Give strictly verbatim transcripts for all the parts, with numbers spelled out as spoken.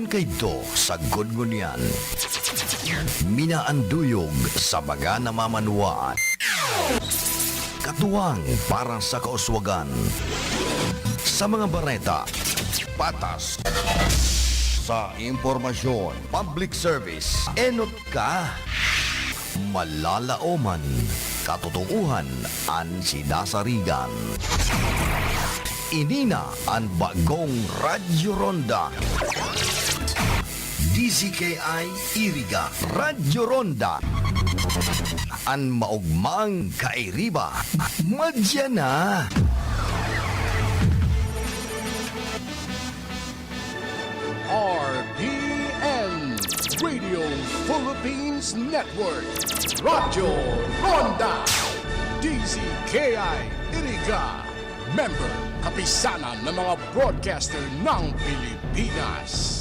Kaidto sagkod ngunyan, minaanduyog sa mga namamanwaan. Katuwang para sa kauswagan. Sa mga bareta, patas. Sa impormasyon, public service, enot ka. Malalaoman, katotoohan an sinasarigan. Ini na an bagong Radyo Ronda. D Z K I Iriga, Radyo Ronda. An maogmang kairiba, madya na. R P N, Radio Philippines Network, Radyo Ronda, D Z K I Iriga, member, Kapisanan ng mga Broadcaster ng Pilipinas.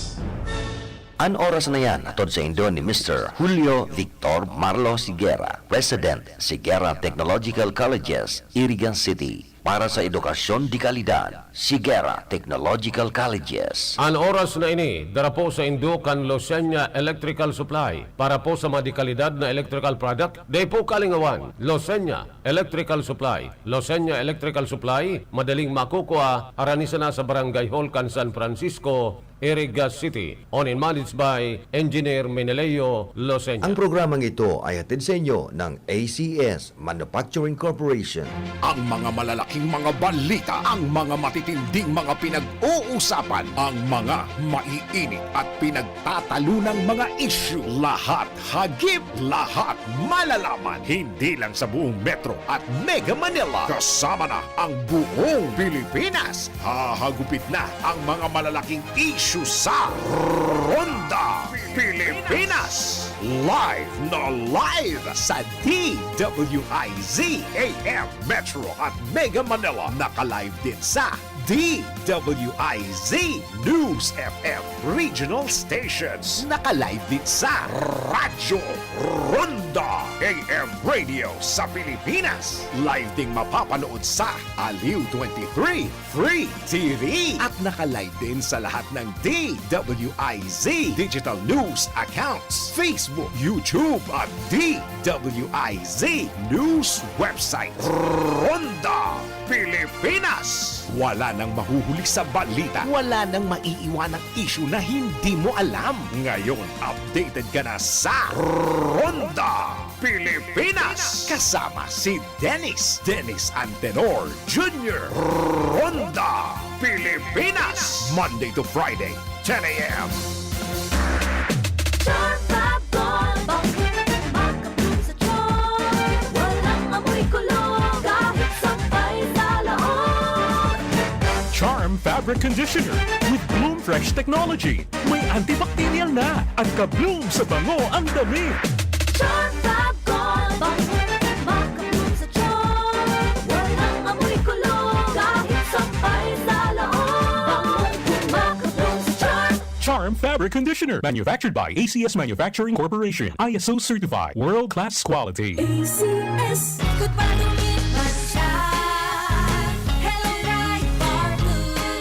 An oras na yan, hatod saindo ni Mister Julio Victor Marlo Sigera, President, Sigera Technological Colleges, Iriga City. Para sa edukasyon de kalidad, Sigera Technological Colleges. An oras na ini, dara po saindo kan Losenya Electrical Supply. Para po sa mga de kalidad na electrical product, dai po kalingawan. Losenya Electrical Supply. Losenya Electrical Supply, madaling makukua, harani sana sa Barangay Hall kan San Francisco, Iriga City. Owned and managed by Engineer Meneleo Losenya. Ang programang ito ay hatid sa inyo ng A C S Manufacturing Corporation. Ang mga malalaking mga balita, ang mga matitinding mga pinag-uusapan, ang mga maiinit at pinagtatalunang mga isyu, lahat hagip, lahat malalaman, hindi lang sa buong Metro at Mega Manila, kasama na ang buong Pilipinas. Hahagupit na ang mga malalaking isyu sa Ronda Pilipinas. Live na live sa D W I Z A M Metro at Mega Manila. Naka-live din sa D W I Z News F M Regional Stations. Naka-live din sa Radyo Ronda A M Radio sa Pilipinas. Live ding mapapanood sa Aliw twenty-three Free T V. At naka-live din sa lahat ng D W I Z digital news accounts, Facebook, YouTube, at D W I Z News website. Ronda Pilipinas. Wala nang mahuhuli sa balita. Wala nang maiiwanang isyu na hindi mo alam. Ngayon, updated ka na sa Ronda Pilipinas. Kasama si Dennis, Dennis Antenor Junior. Ronda Pilipinas. Monday to Friday, ten A M. Charm Fab Gold, bangkit, makabloom sa charm. Walang amoy kulo, kahit sampay sa loob. Charm Fabric Conditioner with Bloom Fresh Technology. May antibacterial na at ka-bloom sa bango ang damit. Charm Fab Gold, bangkit, makabloom sa charm. Walang amoy kulo, kahit sampay sa loob. Bangong kumakabloom sa charm. Charm Fabric Conditioner, manufactured by A C S Manufacturing Corporation, I S O certified, world class quality. A C S. Ikot pa, dumit man siya. Hello, Pride Bar Blue.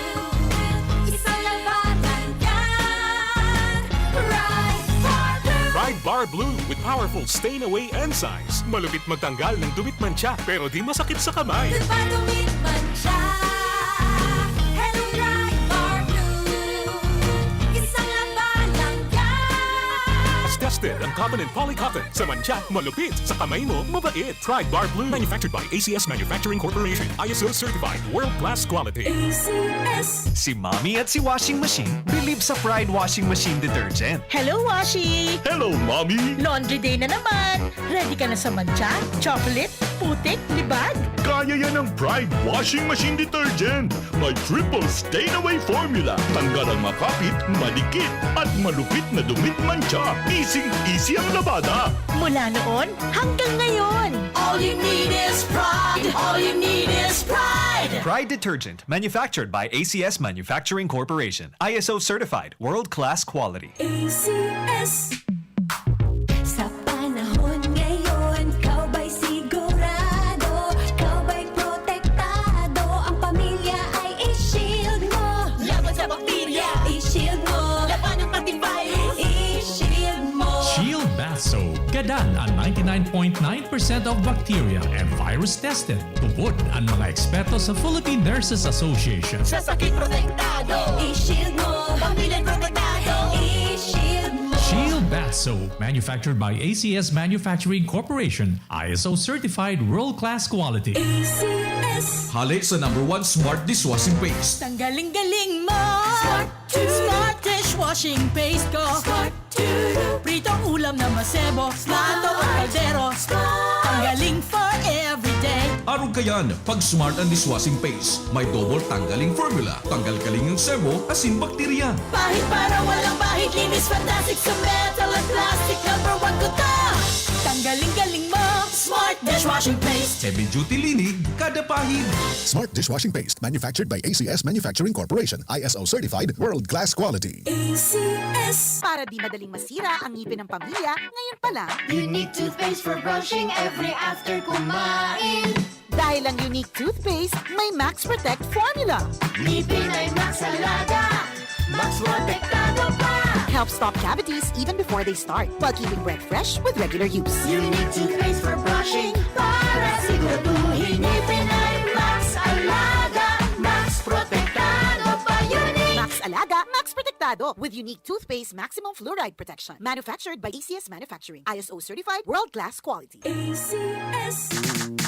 Isang labanan yan. Pride Bar Blue. Pride Bar Blue with powerful stain away enzymes. Malupit magtanggal ng dumit mantsa, pero di masakit sa kamay. Ikot pa, dumit man siya. Hello, Pride Bar Blue. Isang labanan yan. Mas tested ang cotton and poly cotton. Sa mantsa, malupit. Sa kamay mo, mabait. Pride Bar Blue. Manufactured by A C S Manufacturing Corporation. I S O certified. World class quality. A C S. Si Mommy at si Washing Machine bilib sa Pride Washing Machine Detergent. Hello, Washi! Hello, Mommy! Laundry day na naman! Ready ka na sa mantsa, chocolate, putik, libag? Kaya yan ng Pride Washing Machine Detergent. May triple stain away formula. Tanggal ang makapit, madikit, at malupit na dumit mantsa. Easy-easy ang labada. Mula noon hanggang ngayon. All you need is Pride. All you need is Pride. Pride Detergent, manufactured by A C S Manufacturing Corporation. I S O certified, world-class quality. A C S. Sa panahon ngayon, ikaw ba'y sigurado? Ikaw ba'y protektado? Ang pamilya ay i-shield mo. Laban sa bakterya, i-shield mo. Laban ng Gadan ang ninety-nine point nine percent of bacteria and virus tested. Tubod ang mga eksperto sa Philippine Nurses Association. Sa sakit protektado, i-shield mo. Pamilya protektado, i-shield mo. Shield Bath Soap, manufactured by A C S Manufacturing Corporation, I S O certified world-class quality. A C S. Hali sa number one smart dishwashing paste. Tanggaling-galing mo! Smart Smart dishwashing paste ko. Smart Pritong ulam na masebo. Smart ang kaldero. Smart. Tanggaling for everyday. Arog kayan, pag Smart ang dishwashing paste, may double tanggaling formula. Tanggal kaling ang sebo, asin bakterya. Pahid para walang bahid, linis fantastic sa metal at plastic. Number one ko to. Tanggaling-galing mo. Smart dishwashing paste. Heavy duty linig, kada pahid. Smart dishwashing paste, manufactured by A C S Manufacturing Corporation, I S O certified, world-class quality. A C S. Para di madaling masira ang ngipin ng pamilya, ngayon pa lang. Unique toothpaste for brushing every after kumain. Dahil ang Unique Toothpaste may Max Protect Formula. Ngipin ay Max Alaga, Max Protektado pa. Helps stop cavities even before they start, while keeping breath fresh with regular use. Unique toothpaste for brushing para siguraduhin ngipin ay Max Alaga, Max Protektado pa. Unique! Max Alaga, Max Protektado with Unique Toothpaste Maximum Fluoride Protection. Manufactured by A C S Manufacturing. I S O certified, world-class quality. A C S.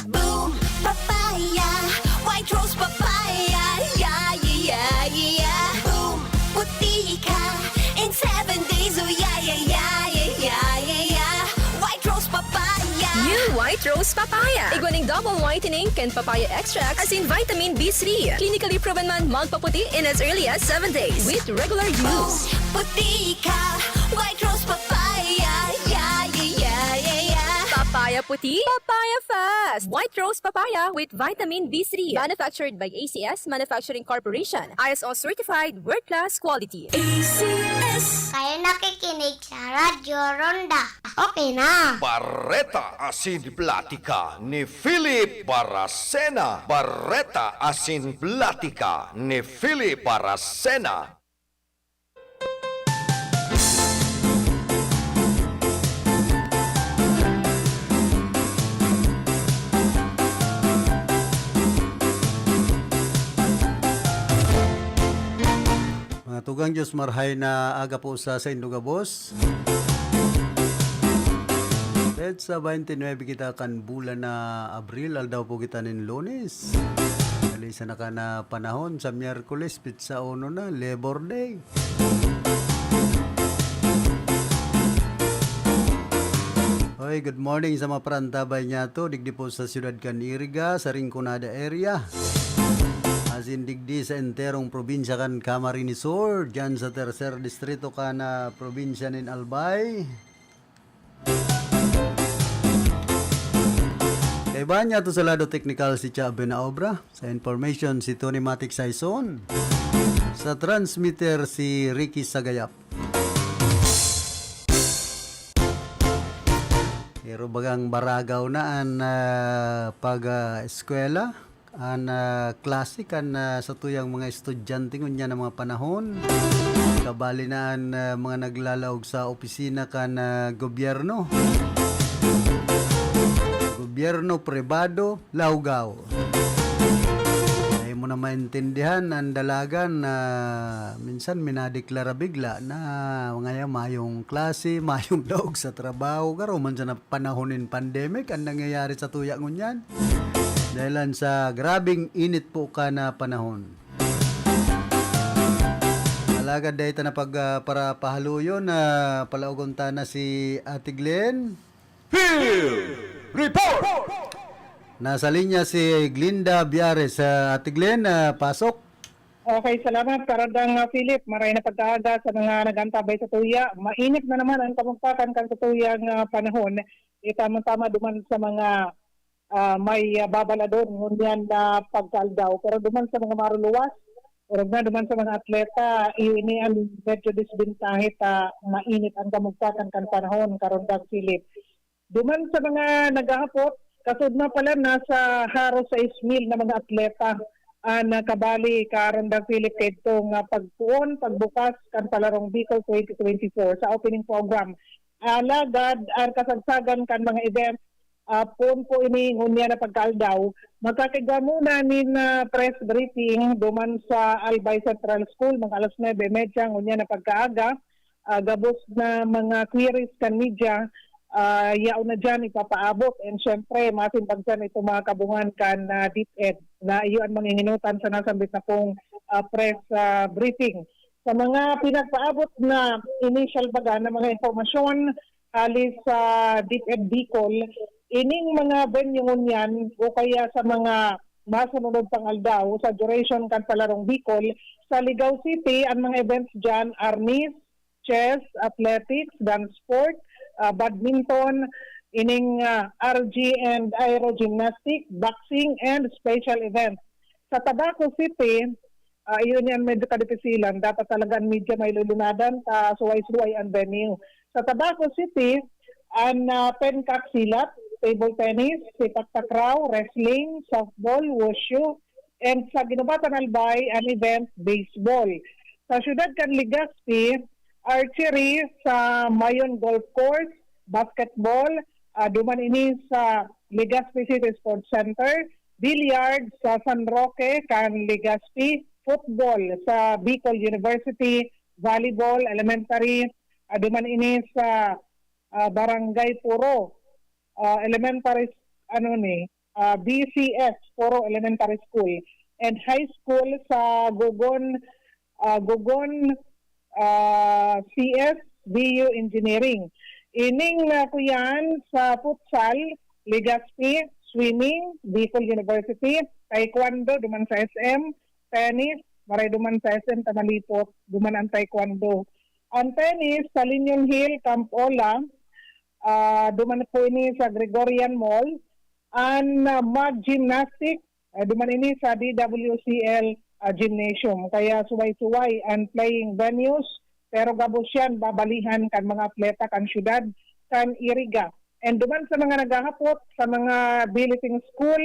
Boom! Papaya! White Rose Papaya! Yeah, yeah, yeah, yeah! Boom! Puti ka in seven days! Oh, yeah, yeah, yeah, yeah, yeah, yeah, yeah! White Rose Papaya! New White Rose Papaya. Igwa ning double whitening kan papaya extract asin vitamin B three. Clinically proven man magpaputi in as early as seven days with regular use. Boom! Puti ka! White Rose Papaya! Yeah, yeah, yeah, yeah, yeah! Papaya puti, papaya fast! White Rose Papaya with vitamin B three. Manufactured by A C S Manufacturing Corporation. I S O certified, world-class quality. A C S. Kayo nakikinig sa Radyo Ronda. Okay na. Bareta asin Platika ni Philip Baracena. Bareta asin Platika ni Philip Baracena. Mga tugang, Diyos marhay na aga po sa saindo gabos. Petsa twenty-nine kita kan bulan na Abril, aldaw po kita nin Lunes. Dali sa naka na panahon, sa Miyerkules, petsa uno na, Labor Day. Hoy, good morning sa mga parantabay niyato, digdi po sa siyudad kan Iriga, sa Rinconada area. Asin digdi sa enterong probinsya kan Camarines Sur, dyan sa tercer distrito kan, ah, probinsya nin Albay. Kaiba niyato sa lado teknikal si Cha Benaobra, sa information si Tony Matic Saison, sa transmitter si Ricky Sagayap. Pero bagang baragaw na an, ah, pag, ah, eskwela, an, ah, klase kan, ah, satuyang mga estudyante ngunyan na mga panahon. Kabali na an, ah, mga naglalaog sa opisina kan, ah, gobyerno. Gobyerno, pribado, lawgaw. Dai mo na maintindihan an dalagan na minsan minadeklara bigla na ngayon mayong klase, mayong laog sa trabaho. Garo man sa na-, panahon nin pandemic, an nangyayari sa tuya ngunyan. Dahilan sa grabing init po ka na panahon. Alagad dai ta na pag, ah, para pahaluyon na palaogon ta na si Ate Glenn. Field Report! Nasa linya si Glinda Biares. Ah, Ate Glenn, ah, pasok. Okay, salamat, Karandang, ah, Philip. Maray na pagkaaga sa mga nag-antabay sa tuya. Mainit na naman ang kamugtakan kan sa tuyang, ah, panahon. Itama-tama duman sa mga, ah, may, ah, babaladon ngunyan na pagkaaldaw. Pero duman sa mga maruluwas, orog na duman sa mga atleta, ini ang medyo disbintahe ta mainit ang kamugtakan kan panahon, Karandang Philip. Duman sa mga naghahapot, kasod na pala nasa haros sais mil na mga atleta an, ah, kabali, Karandang Philip, kaidto nga pagpoon, pagbukas kan Palarong Bicol twenty twenty-four sa opening program Alagad ang kasagsagan kan mga events, ah, poon po ini ngunyan na pagkaaldaw, magkakigwa muna nin, ah, press briefing duman sa Albay Central School, mga alas nuebe y media ngunyan na pagkaaga. Ah, gabos na mga queries kan media, ah, yaon na diyan ipapaabot. And syempre, masimbag diyan itong mga kabungan kan, ah, DepEd na iyo an manginginutan sa nasambit na pong, ah, press, ah, briefing. Sa mga pinagpaabot na initial baga na mga impormasyon hali sa DepEd Bicol, ining mga venue ngunyan o kaya sa mga masunod pang aldaw sa duration kan Palarong Bicol, sa Ligao City, ang mga events diyan, arnis, chess, athletics, dance sport, ah, badminton, ining, ah, R G and aerogymnastic, boxing, and special events. Sa Tabaco City, ah, iyon yan medyo kadipisilan. Dapat talaga ang media may lulunadan, ta suway-suway ang venue. Sa Tabaco City, ang, ah, pencac silat, table tennis, sepak takraw, wrestling, softball, wushu, and sa Guinobatan Albay, ang event, baseball. Sa siyudad kan Legazpi, archery sa Mayon Golf Course, basketball, ah, duman ini sa Legazpi City Sports Center, billiard sa San Roque kan Legazpi, football sa Bicol University, volleyball, elementary, ah, duman ini sa, ah, Barangay Puro, ah, elementary, ano ni, ah, B C S, Puro Elementary School, and high school sa Gogon, ah, Gogon, ah, C S B U Engineering. Ining, ah, kuyan sa futsal, Legazpi, swimming, Bicol University, taekwondo, duman sa S M, tennis, maray duman sa S M Tamalipot, duman ang taekwondo. Ang tennis sa Linion Hill, Camp Ola, ah, duman po ini sa Gregorian Mall. Ang, ah, mag gymnastic, ah, duman ini sa D W C L, ah, gymnasium. Kaya suway-suway ang playing venues, pero gabos yan, babalihan kan mga atleta kan syudad, kan Iriga. And duman sa mga naghahapot sa mga billeting school,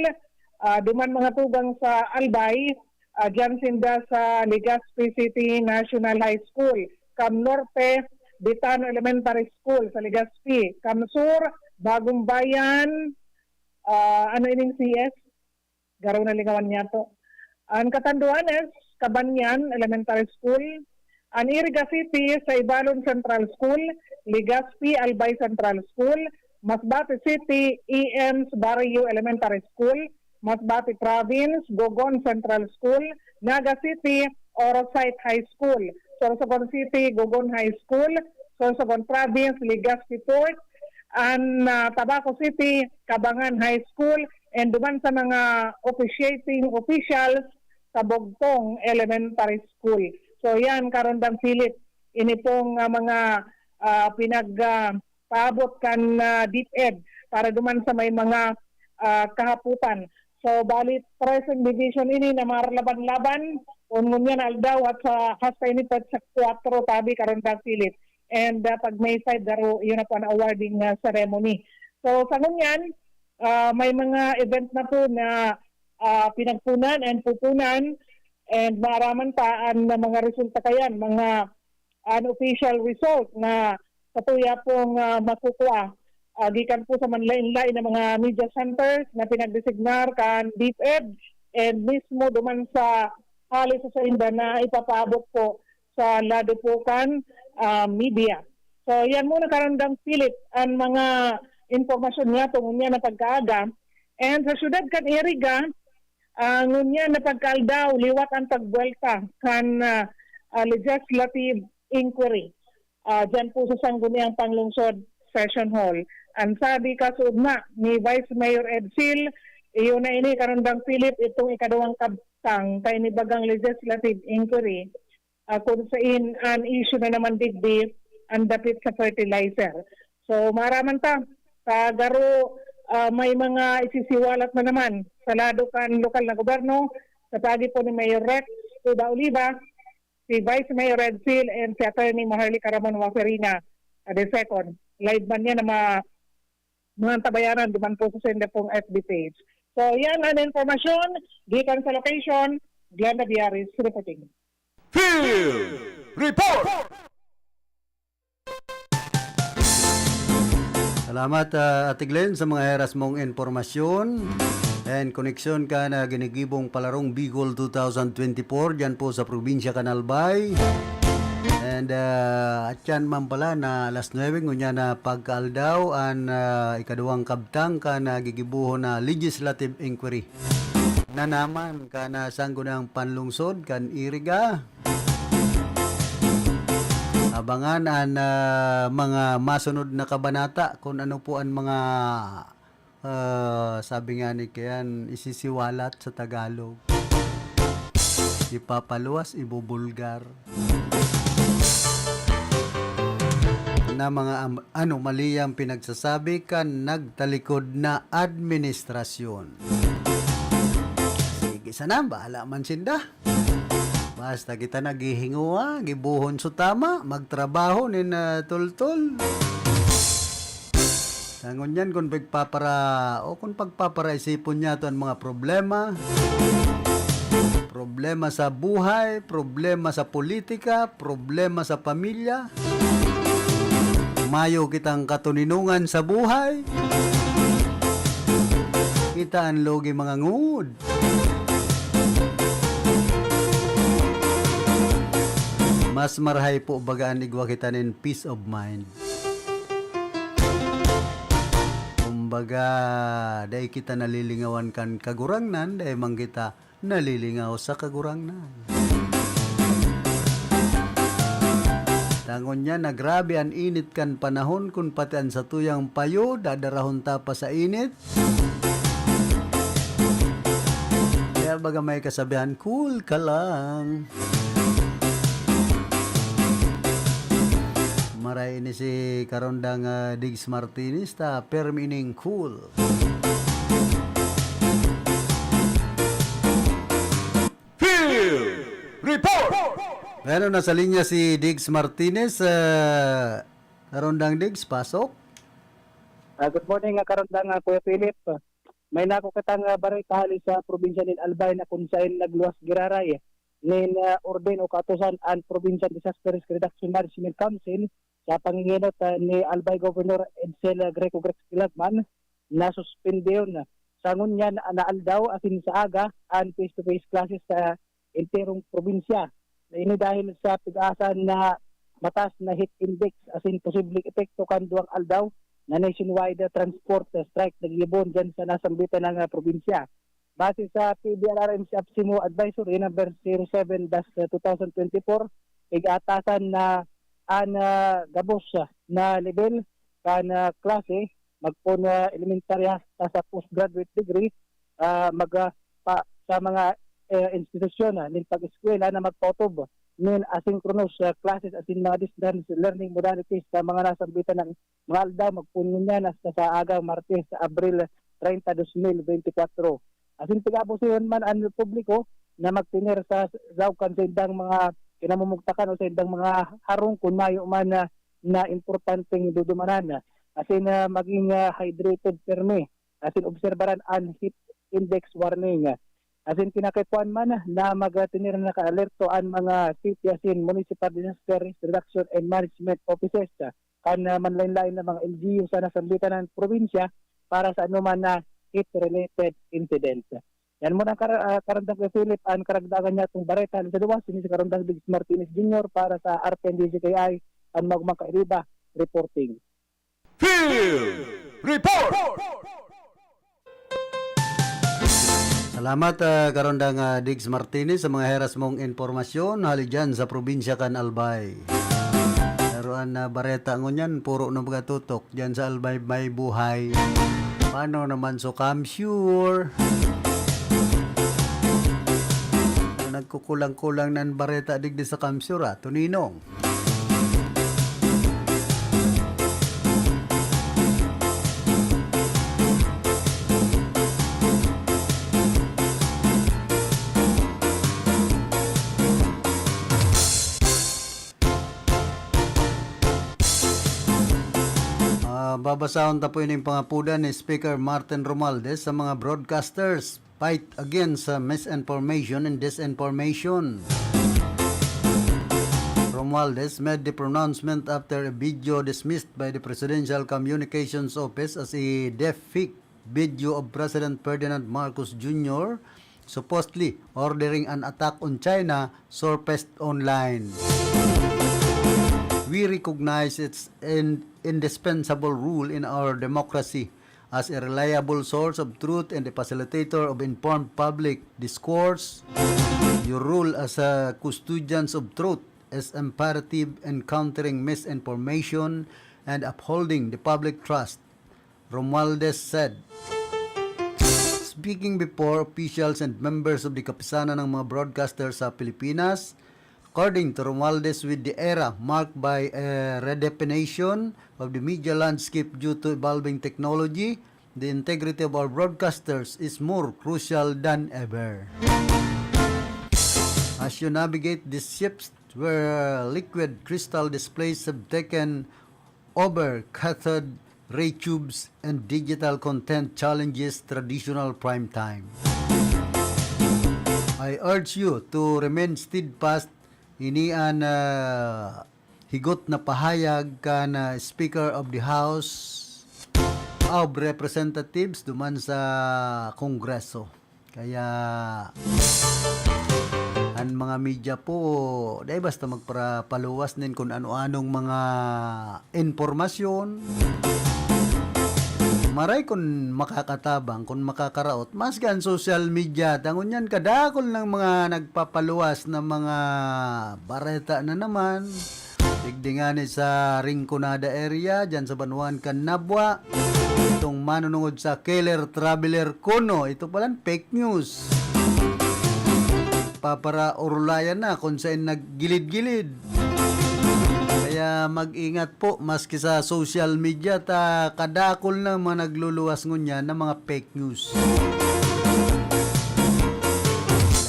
ah, duman mga tugang sa Albay, ah, diyan sinda sa Legazpi City National High School, Cam Norte, Bitano Elementary School sa Legazpi, Cam Sur, Bagong Bayan, ah, ano ining C S? Garo na lingawan niya to. Ang Catanduanes, Cabanyan Elementary School, ang Iriga City sa Ibalon Central School, Legazpi Albay Central School, Masbate City, E M's Barrio Elementary School, Masbate Province, Gogon Central School, Naga City, Orosite High School, Sorsogon City, Gogon High School, Sorsogon Province, Legazpi Port, and, ah, Tabaco City, Cabangan High School, and duman sa mga officiating officials sa Bugtong Elementary School. So yan, Karondang Philip, ini pong, ah, mga, ah, pinag, ah, paabot kan, ah, DepEd para duman sa may mga, ah, kahaputan. So, bali, present division ini na marlaban-laban, kun ngunyan aldaw at sa hasta ini petsa kwatro tabi, Karondang Philip. And, ah, pag May five, garo, yun na po ang awarding, ah, ceremony. So, sa ngunyan, ah, may mga event na po na, ah, pinagpunan and pupunan and maaraman pa ang mga resulta kayan, mga unofficial result na satuya pong, ah, makukua, ah, gikan po sa manlain-lain na mga media centers na pinagdesignar kan DepEd and mismo duman sa hali sa sainda na ipapaabot po sa lado po kan, ah, media. So, yan muna, Karondang Philip, ang mga impormasyon niya tungod niya na pagkaaga. And sa siyudad kan Iriga, ah, ngunyan na pagkaaldaw, liwat ang pagbuwelta kan, ah, ah, legislative inquiry, ah, diyan po sa Sangguniang Panglungsod Session Hall. Ang sabi kasuodma ni Vice Mayor Ed Sil, iyo na ini, Karondang Philip, itong ikaduwang kabtang kaini bagang legislative inquiry, ah, kung sain an issue na naman digdi ang dapit sa fertilizer. So, maaraman ta, sa garo, ah, may mga isisiwalat na naman sa lado kan lokal na gobyerno, sa pagi po ni Mayor Rex Cuba Oliva, si Vice Mayor Red Seal, and si Attorney Maharlika Ramon Waferina, ah, the second. Live man yan ang mga, mga tabayanan duman po sa senda pong F B page. So, yan ang informasyon. Gikan sa location, Glenda Diaris reporting. Field Report! Salamat, ah, Ate Glenn, sa mga heras mong impormasyon. And koneksyon kan ginigibo'ng Palarong Bicol two thousand twenty-four dyan po sa probinsya kan Albay. And, ah, atyan man pala na alas nuebe, ngunyan na pagkaaldaw, an, ah, ikaduwang kabtang kan gigibohon na legislative inquiry. Na naman kan, ah, Sangguniang Panlungsod kan Iriga. Abangan an, ah, mga masunod na kabanata kung ano po an mga, ah, sabi nga ni Kian, isisiwalat sa Tagalog. Ipapaluwas, ibubulgar. Na mga am-, anomaliyang pinagsasabi kan nagtalikod na administrasyon. Sige sana, bahala man sinda. Basta kita naghihinguha, gibohon sa tama, magtrabaho nin, ah, tultol. Sa ngunyan, kung pagpapara-, o kung pagpaparaisipon niya to ang mga problema, problema sa buhay, problema sa politika, problema sa pamilya, mayo kitang katuninungan sa buhay, kita ang lugi mga ngud. Mas marahay po baga an igwa kita nin peace of mind. Kumbaga, dai kita nalilingawan kan Kagurangnan, dai man kita nalilingaw sa Kagurangnan. Tangon niya na grabe an init kan panahon, kun pati an satuyang payo, dadarahon ta pa sa init. Kaya baga may kasabihan, "Cool ka lang." Maray ini si Karondang, ah, Diggs Martinez, ta permi ining cool. Field Report! Bueno, nasa linya si Diggs Martinez. Ah, Karondang Diggs, pasok. Ah, good morning, ah, Karondang, ah, Kuya Philip. May nako kitang, ah, bareta hali sa probinsya nin Albay na kung saen nagluwas giraray nin, ah, orden o kautosan an Provincial Disaster Risk Reduction Management Council sa pangingenot, ah, ni Albay Governor Edsel Greco Grex Dilagman na suspendehon sa ngunyan na aldaw asin sa aga an face-to-face classes sa enterong probinsya. Ini dahil sa pig-aasan na mataas na heat index asin posibleng epekto kan duwang aldaw na nationwide transport strike na gigibohon dyan sa nasambitan na probinsya. Base sa P D R R M C APSEMO Advisory number zero seven dash two thousand twenty-four, pig-aatasan na an, ah, gabos na lebel kan, ah, klase, magpoon, ah, elementarya hasta sa postgraduate degree, ah, mag, ah, pa, sa mga, eh, institusyon, ah, nin pag-eskwela na magpautob nin asynchronous, ah, classes asin mga distance learning modalities sa mga nasambitan na mga aldaw, magpoon ngunyan hasta sa aga Martes, Abril treinta, dos mil beintikwatro. Asin pig-aabusihon man an publiko na magtener sa daog kan saindang mga kinamumugtakan o saindang mga harong kun mayo man na, na importanteng dudumanan. Asin, ah, maging, ah, hydrated permi. Asin obserbaran an heat index warning. Asin kinakaipuhan man na magtener na ka-alerto an mga city asin municipal disaster risk reduction and management offices kan, ah, manlain-lain na mga L G U sa nasambitan na probinsya para sa anoman na heat-related incident. Yan muna, Kar-, ah, Karandang Kuya Philip, ang karagdagan niya itong bareta. Sa luwas, ini si Karandang Diggs Martinez Junior para sa R T N D J K I, ang Magmang Kairiba, reporting. Field Report! Salamat, ah, Karondang, ah, Diggs Martinez, sa mga heras mong impormasyon hali dyan sa probinsya kan Albay. Pero an, ah, bareta ngunyan, puro na magatutok dyan sa Albay may buhay. Paano naman so Kamsur? Nagkukulang-kulang na an bareta digdi sa Kamsur, ah, Tuninong. Ah, babasahon ta po ining pangapodan ni Speaker Martin Romualdez sa mga broadcasters. Fight against, uh, misinformation and disinformation. From Romualdez made the pronouncement after a video dismissed by the Presidential Communications Office as a deepfake video of President Ferdinand Marcos Junior supposedly ordering an attack on China surfaced online. We recognize its in- indispensable role in our democracy as a reliable source of truth and a facilitator of informed public discourse. Your role as a custodians of truth is imperative in countering misinformation and upholding the public trust, Romualdez said. Speaking before officials and members of the Kapisanan ng mga Broadcasters sa Pilipinas, according to Romualdez, with the era marked by a redefinition of the media landscape due to evolving technology, the integrity of our broadcasters is more crucial than ever. As you navigate these shifts where liquid crystal displays have taken over, cathode ray tubes and digital content challenges traditional prime time, I urge you to remain steadfast. Ini an, ah, higot na pahayag kan, ah, Speaker of the House of Representatives duman sa Kongreso. Kaya, an mga media po, dai basta magparapaluwas nin kun ano-anong mga impormasyon. Maray kun makakatabang, kun makakaraot, maski an social media, ta ngunyan kadakul nang mga nagpapaluwas na mga bareta na naman. Digdi ngani sa Rinconada area, dyan sa banwaan kan Nabua. Itong manunungod sa killer traveler kuno, ito palan fake news. Paparaorulayan na kung saan naggilid-gilid. Kaya mag-ingat po, maski sa social media, ta kadakul na mga nagluluwas ngunyan na mga fake news.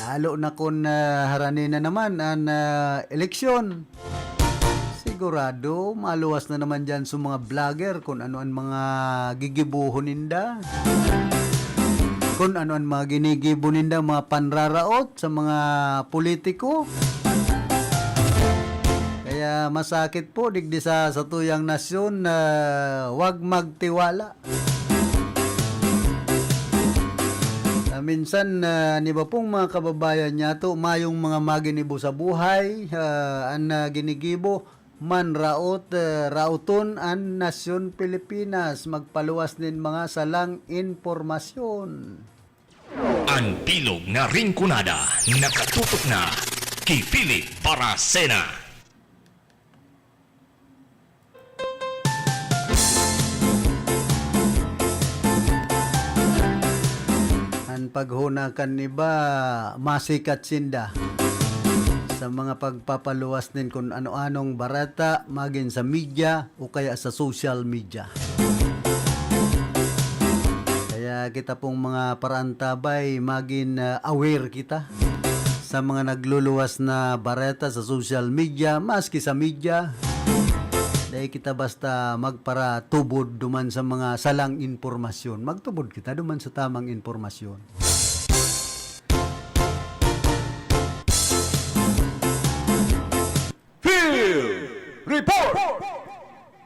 Lalo na kung, ah, harani na naman an, ah, eleksyon. Sigurado, maluwas na naman dyan sa mga vlogger kung ano an mga gigibuhon ninda. Kung ano an mga ginigibo ninda, mga panraraot sa mga politiko. Kaya masakit po, digdi sa satuyang nasyon na wag magtiwala. Ah, minsan, ah, an iba pong mga kababayan niyato, mayong mga maginibo sa buhay, ah, an, ah, ginigibo, manraot, ah, raoton an nasyon Pilipinas, magpaluwas nin mga salang impormasyon. An bilog na Rinconada, nakatutok na ki Philip Baracena. An paghona kan iba, masikat sinda sa mga pagpapaluwas nin kun ano-anong bareta, magin sa media o kaya sa social media. Kaya kita pong mga paraantabay, magin, ah, aware kita sa mga nagluluwas na bareta sa social media, maski sa media. Dai kita basta magparatubod duman sa mga salang impormasyon. Magtubod kita duman sa tamang impormasyon. Field Report!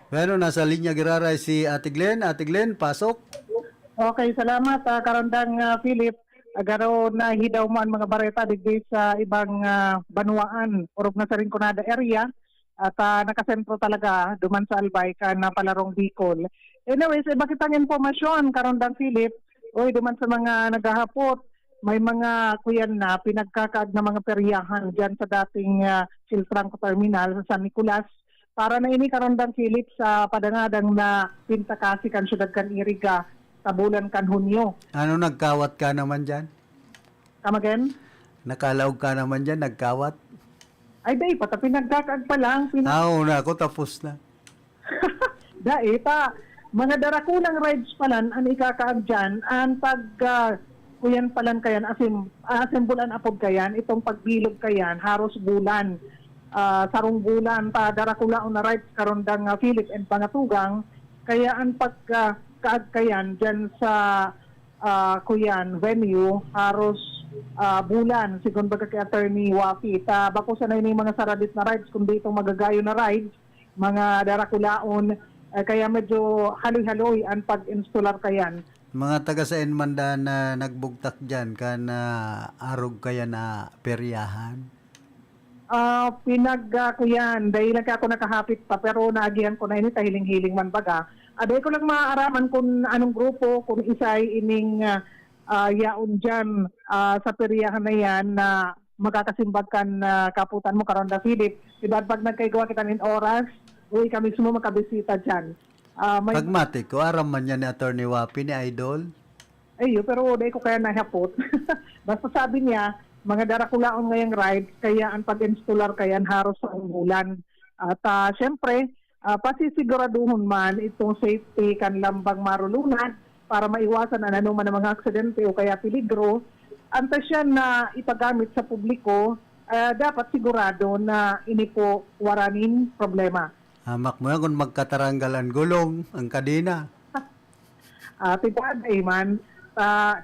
Bueno, nasa linya giraray si Ate Glenn. Ate Glenn, pasok. Okay, salamat, ah, Karandang, ah, Philip. Agaro na hidaw mo ang mga bareta digdi sa ibang, ah, banwaan, orog na sa Rinconada area, at, ah, nakasentro talaga duman sa Albay kan, ah, palarong Bicol. Anyways, iba kitang impormasyon, Karandang Philip. Uy, duman sa mga naghahapot, may mga kuyan na pinagkakaag na mga peryahan diyan sa dating, ah, Chiltranco Terminal sa San Nicolas. Para na ini, Karandang Philip, sa padangadang na pintakasi kan siyudad kan Iriga sa bulan kan Hunyo. Ano, nagkawat ka naman dyan? Come again? Nakalaog ka naman dyan, nagkawat? Ay, dai pa ta pinagkakaag pa lang. Pina- Ah, oo na ako, tapos na. Dai pa. Mga darakulang rides palan an ikakaag dyan, an pag, ah, kuyan palan kayan, asim-, ah, assemble an apod kayan, itong pagbilog kayan, haros bulan. Ah, sarong bulan ta darakulaon na rides, Karandang, ah, Philip and mga tugang, kaya an pag, ah, kaag kayan dyan sa, ah, kuyan, venue, haros ah, bulan, sigon baga ki Attorney Wafi. Ta bako sana ini mga saradit na rides, kundi itong magagayon na rides, mga darakulaon, ah, kaya medyo haloy-haloy an pag-instalar kayan. Mga taga saen man daa na nagbugtak diyan kan, ah, arog kaya na peryahan? Ah, pinag-, ah, kuyan, dai lang kaya ako nakahapit pa, pero naagihan ko na ini ta hiling-hiling man baga. Ah, dai ko lang maaaraman kun anong grupo, kun isay ining, ah, ah, yaon diyan, ah, sa peryahan na yan na makakasimbag kan, ah, kaputan mo, Karonda Philip. Diba, pag nagkaigwa kita nin oras, uwi ka mismo makabisita diyan. Ah, may Pragmatic ko, aram man yan ni Attorney Wapi, ni Idol. Ayo, pero dai ko kaya nahapot. Basta sabi niya, mga darakulaon ngayang ride, kaya ang pag-instalar kaya haros sa bulan. At, ah, siyempre, ah, pasisiguraduhon man itong safety kan lambang marulunad para maiwasan an anoman na mga aksidente o kaya peligro. Anta siya na ipagamit sa publiko, ah, dapat sigurado na ini po waranin problema. Hamak mo yan kung magkataranggal ang gulong, ang kadena. Ah, tibad, eh, man. Ah,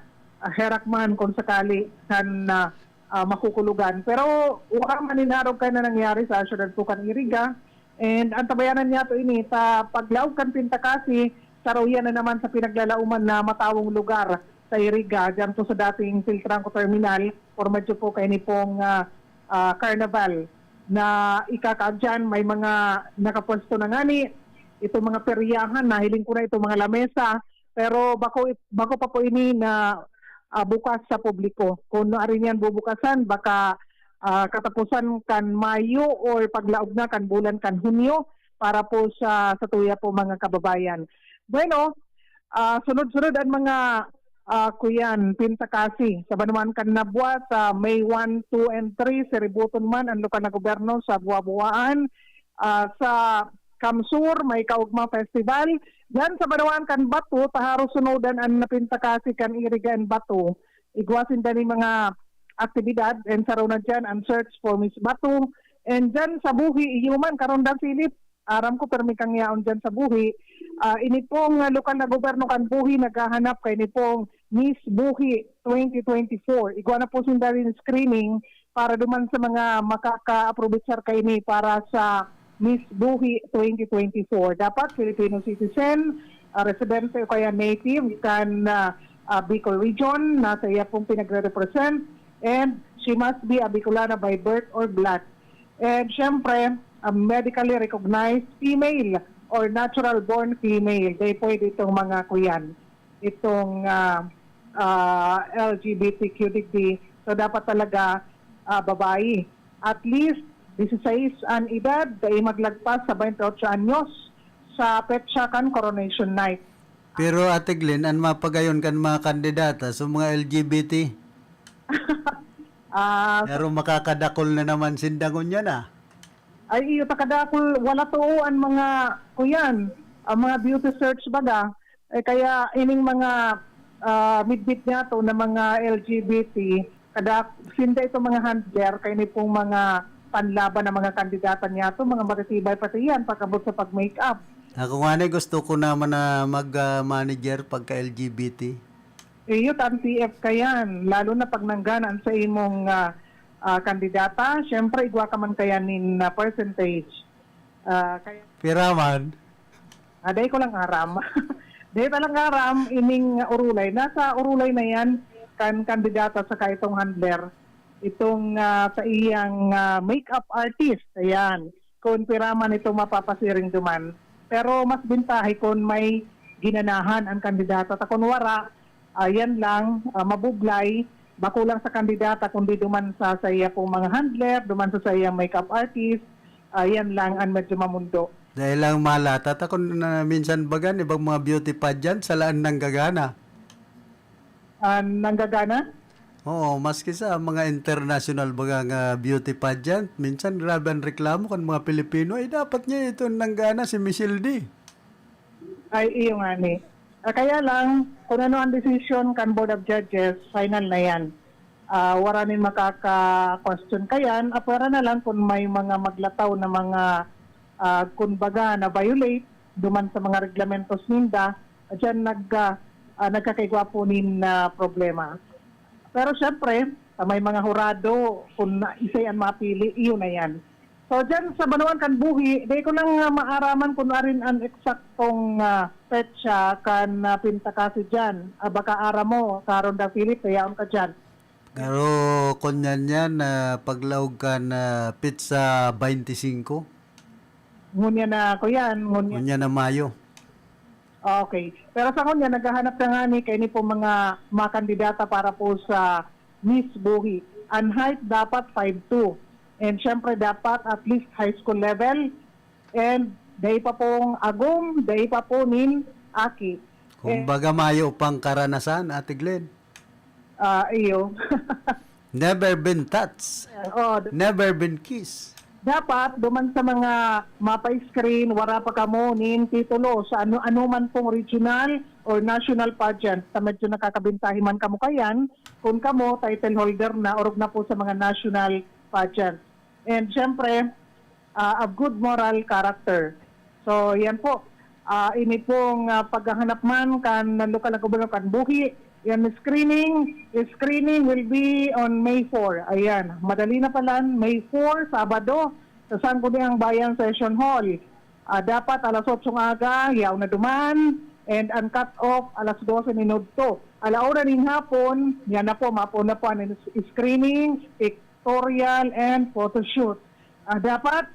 herak man kung sakali kan, ah, ah, makukulugan. Pero wala man inarog kaya na nangyari sa syudad po kan Iriga. And ang tabayanan niya to ini, sa paglaog kan Pinta Kasi, saruyan na naman sa pinaglalauman na matawong lugar sa Iriga, dyan po sa dating Filtranco Terminal, or medyo po kaini pong, ah, ah, Carnival na ikakaagyan, may mga nakapwesto na ngani, itong mga peryahan, nahiling ko na itong mga lamesa, pero bako, bako pa po ini na, ah, bukas sa publiko. Kung ari niyan bubukasan, baka, ah, katapusan kan Mayo or paglaog na kan bulan kan Hunyo para po sa, sa tuya po mga kababayan. Bueno, ah, sunod-sunod ang mga, ah, kuyan, Pinta Kasi. Sa Banwaan kan Nabua, sa May one, two, and three, siributon man ang lokal na gobyerno sa Buabuaan. Ah, sa Kamsur, may Kaugma Festival. Diyan sa Banwaan kan Bato, taharo sunodan an napintakasi kan Iriga and Bato. Igwa sinda ni mga aktibidad, and saro na diyan ang search for Miss Bato. And diyan sa Buhi, iyo man, Karonda Philip, aram ko, permi kang yaon diyan sa Buhi. Ah, ini pong, ah, lokal na gobyerno kan Buhi naghahanap kay ini pong Miss Buhi twenty twenty-four. Igwa na po sinda rin screening para duman sa mga makaka-aprovechar kaini para sa Miss Buhi twenty twenty-four. Dapat Filipino citizen, ah, residente o kaya native kan, ah, ah, Bicol Region na sa iya pong pinagre-represent, and she must be a Bicolana by birth or blood. And syempre, a medically recognized female or natural born female. Di pwede itong mga kuyan, itong, ah, ah, L G B T Q digdi. So, dapat talaga, ah, babae. At least, dieciséis an edad, dai maglagpas sa twenty-eight anyos sa petsa kan Coronation Night. Pero, Ate Glenn, an mapagayon kan mga kandidata sa mga L G B T? Ah, Pero makakadakol na naman sinda ngunyan, ah. Ay, iyo, ta kadakol, wala too an mga, kuyan, ang mga beauty search baga. Eh, kaya ining mga, ah, midbit niya to na mga L G B T, kada, sinda itong mga handler, kaya ini pong mga panlaban ng mga kandidata niya to, mga matitibay pati yan, pag-abot sa pag-makeup. Ako nga ni, gusto ko naman na mag, ah, manager pagka L G B T. Iyo, tan T F ka yan. Lalo na pag nanggana an sa imong, ah, ah, kandidata, siyempre, igwa ka man kaya nin, ah, percentage. Ah, kaya Pira man? Ah, dai ko lang aram. Dai ta lang aram, ining urulay. Nasa urulay na yan, kan kandidata saka itong handler. Itong, ah, sa iyang, ah, makeup artist. Ayan. Kung pira man itong mapapasiring duman. Pero mas bintahe kung may ginanahan ang kandidata. Ta kun wara, ayan lang, ah, mabublay, bako lang sa kandidata, kundi duman sa saiya pong mga handler, duman sa saiyang makeup artist, ayan lang ang medyo mamundo. Dai lang malata ta kun, ah, minsan baga an ibang mga beauty pageant, sala an nanggagana. Ah, nanggagana? Oo, maski sa mga international baga nga beauty pageant, minsan grabe an reklamo kan mga Pilipino, "Ay, dapat niya ito nanggana si Michelle D." Ay, iyo ngani. Ah, kaya lang, kun ano ang desisyon kan Board of Judges, final na yan. Ah, wara nin makaka-question kayan, apwera na lang kun may mga maglataw na mga, ah, kun baga, na-violate duman sa mga reglamentos ninda, diyan nag-, ah, ah, nagkakaigwa po nin, ah, problema. Pero syempre, sa may mga hurado, kung na, isay an mapili, iyon na yan. So, dyan sa Banwaan kan Buhi, di ko lang, ah, maaraman kung arin an eksaktong, ah, petsa kan, ah, pintakasi dyan. Ah, baka aram mo, Karon da Philip, kayaon ka dyan. Pero kun yan yan, ah, paglaog kan, ah, petsa baynte singko. Ngunyan na, kuyan, ngunyan. Ngunyan na Mayo. Okay. Pero sa ngunyan, naghahanap ka nga ni, kaini po mga, mga kandidata para po sa Miss Buhi. Ang height dapat five two. And syempre, dapat at least high school level. And dai pa pong agom, dai pa po nin aki. Kumbaga, mayo pang karanasan, Ate Glenn. Ah, iyo. Never been touched. Oh, d- Never been kissed. Dapat, duman sa mga mapa-screen, wara pa kamo nin titulo sa ano, ano man pong regional or national pageant. Sa medyo nakakabintahi man kamo kayan, kung kamo title holder na, orog na po sa mga national pageant. And syempre, ah, of good moral character. So, yan po. Ah, ini pong, ah, paghahanap man kan lokal na gobyerno kan Buhi, yan screening, screening will be on May four. Ayan, madali na pala, May four, Sabado, sa Sangguniang Bayan Session Hall. Ah, dapat alas otso ng aga, yaon na duman, and ang cut-off alas dose nin udto. Ala una nin hapon, yan na po, mapo na po ang screening, pictorial, and photoshoot. Ah, dapat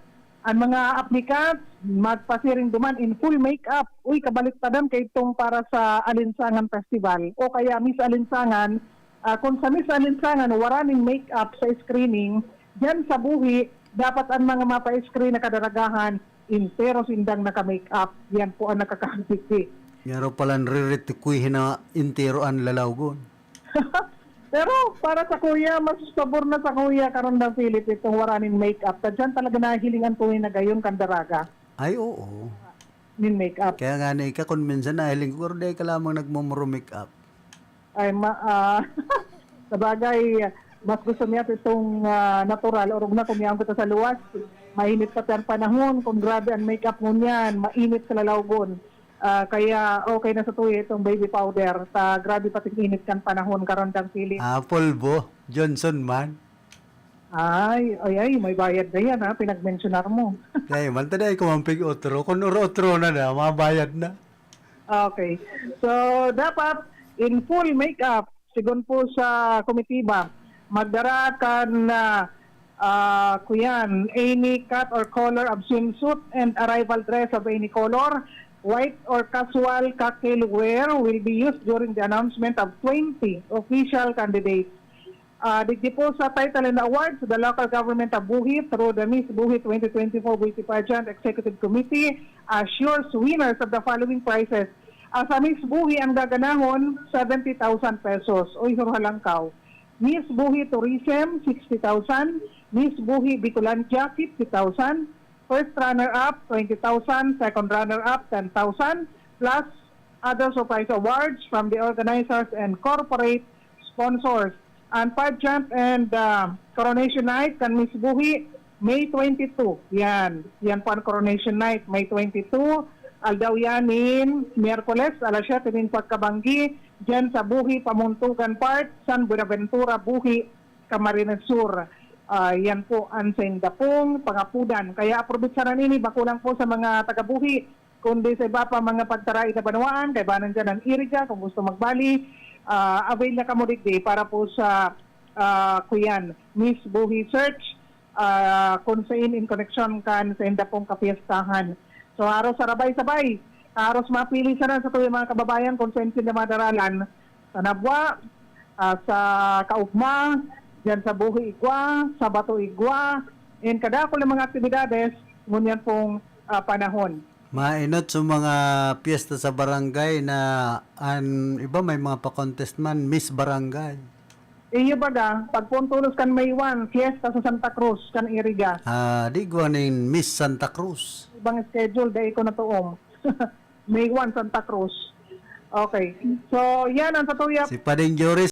ang mga applicants magpasiring duman in full makeup. Uy, kabaliktaran kay itong para sa Alinsangan Festival o kaya Miss Alinsangan. Ah, kung sa Miss Alinsangan, wara ning makeup sa screening, diyan sa Buhi, dapat ang mga mapa-screen na kadaragahan, entero sindang naka-makeup. Yan po ang nakakahagdigdi. Yaro palan riritukuhin na entero an lalawgon. Pero para sa kuya, mas pabor na sa kuya karon na Philip itong wara nin makeup. Ta diyan talaga nahiling ang tunay na gayon kan daraga. Ay, oo. Nin makeup. Kaya nga ni ka, kung minsan nahiling ko, pero di ka lamang nagmumuro makeup. Ay, ma-, ah, sabagay, mas gusto niya itong, ah, natural. Orog na kung yaon kita sa luwas, mainit pa ang panahon. Kung grabe ang makeup mo niyan, mainit sa lalawgon. Ah, kaya okay na sa tuya itong baby powder. Ta grabe pating init kan panahon karon, Dang Philip. Ah, polvo. Johnson man. Ay, ay, ay, may bayad na yan, ha, pinagmensyonar mo. Dai man, ta dai ko man pig-otro. Kun oro-otro na na, mabayad na. Okay. So, dapat in full makeup, sigon po sa komitiba, magdara kan, ah, ah, kuyan, any cut or color of swimsuit and arrival dress of any color, white or casual cocktail wear will be used during the announcement of twenty official candidates. Ah, digdi po sa title and awards, the local government of Buhi through the Miss Buhi twenty twenty-four Beauty Pageant Executive Committee assures winners of the following prizes. Ah, sa Miss Buhi ang gaganahon, seventy thousand pesos. Uy, hurhalangkaw. Miss Buhi Tourism, sixty thousand. Miss Buhi Bicolandia, fifty thousand. First runner-up, twenty thousand. Second runner-up, ten thousand. Plus other surprise awards from the organizers and corporate sponsors. Ang pageant and, ah, coronation night kan Miss Buhi, May twenty-two. Yan. Yan po ang coronation night, May twenty-two. Aldaw yan nin Miyerkules, alas siyete nin pagkabanggi, dyan sa Buhi, Pamuntugan Park, San Buenaventura, Buhi, Camarines Sur. Ah, yan po ang sainda pong pangapudan. Kaya aprobetsaran ini, bako lang po sa mga taga-Buhi, kundi sa iba pa mga pagtarai na banwaan, kaibanan dyan ang Iriga, kung gusto magbali, ah, avail na kamo digdi para po sa, ah, kuyan, Miss Buhi Search, ah, kung sa in, in connection kan sainda pong kapiestahan. So, haros sarabay-sabay, haros mapili sana sa tuyang mga kababayan kung saan sila madaralan, sa Nabua, ah, sa Kaugma, dyan sa Buhi Igwa, sa Bato Igwa, and kadakul na mga aktibidades, ngunyan pong, ah, panahon. Mainot sa mga piyesta sa barangay na an iba may mga pa-contest man, Miss Barangay. Iyo baga, pagpuntulos kan May one, fiesta sa Santa Cruz, kan Iriga. Ah, di gwa ning Miss Santa Cruz. Ibang schedule, dai ko natuom. May one, Santa Cruz. Okay. So, yan ang sa tuya. Si Pading Joris,